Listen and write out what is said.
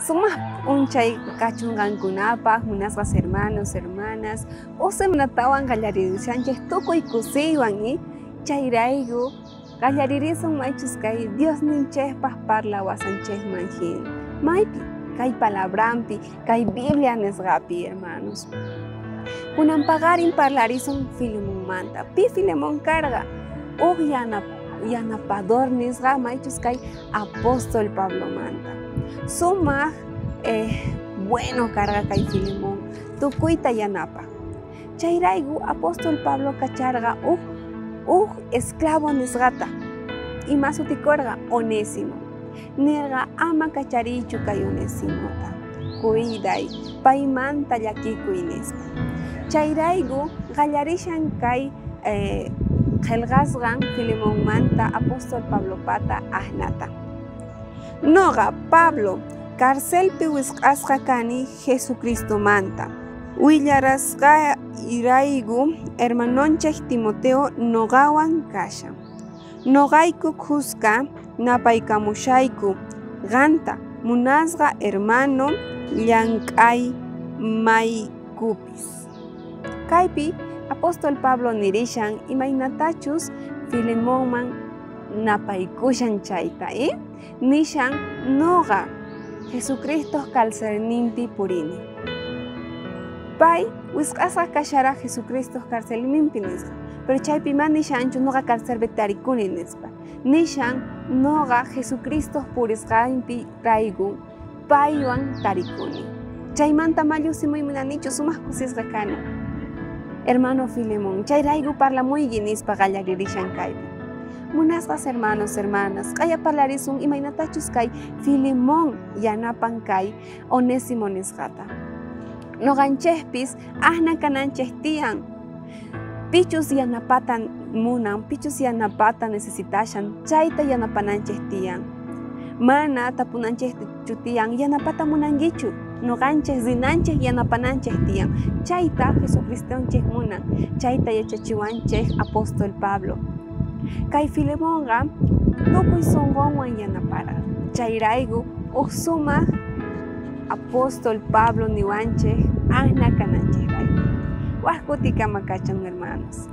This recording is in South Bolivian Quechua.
Sumaq p'unchay kachun qankunapaq, munasqas hermanos, hermanas, uj semanatawan qallarishanchej tukuy kusiywan chayrayku qallaririsun maychus kay Diosninchejpaj parlawasanchejman hina. Maypi? Kay palabrampi, kay Biblia nisqapi, hermanos. Kunan paqarin parlarisun Filemonmanta. Pi Filemón karqa? Uj yanapador nisqa maychus kay apóstol Pablomanta. Sumaq bueno karqa kay Filemón, tukuyta yanapaj. Chayrayku apóstol Pablo kacharqa uj esclavo nisqata. Ima sutikorqa? Onésimo. Nirqa ama kacharichu kay Onésimota. Cuiday, paymanta llakikuy nispa. Chayrayku qallarishan kay qillqasqan Filemonmanta apóstol Pablopata ajnata. Noqa Pablo carcelpi wisq'asqa kani Jesucristomanta. Willarasqayrayku hermanonchej Timoteo noqawan kashan. Noqayku khuska napaykamushayku qanta munasqa hermano llank'ay maykupis. Kaypi apóstol Pablo nirishan imaynatachus Filemonman napaykushan chayta, Nishan noqa Jesucristo carcelninpi purini. Pay wisq'asqa kashara Jesucristo carcelninpi nisqa. Pero chaypi ma nishanchu noqa carcelpi tarikuni nispa. Nishan noqa Jesucristo purisqanpi rayku paywan tarikuni. Chaymanta ma llusimuy munanichu sumaq kusisqa kani. Hermano Filemón, chayrayku parlamuyki nispa qallaririshan kaypi. Munasqas hermanos, hermanas, q'aya parlarisun imaynatachus kay Filemón yanapan kay Onésimo nisqata. Noqanchejpis ajna kananchej tiyan. Pichus yanapata munan, pichus yanapata necesitashan, chayta yanapananchej tiyan. Mana tapunanchejchu tiyan, yanapata munankichu. Noqanchej rinanchej yanapananchej tiyan. Chayta Jesucristonchej munan, chayta yachachiwanchej apóstol Pablo. Kay Filemonqa tukuy sunqunwan yanapara. Chayrayku uj sumaq apóstol Pablo niwanchej ajna kananchejrayku. Waj kutikama kachun, hermanos.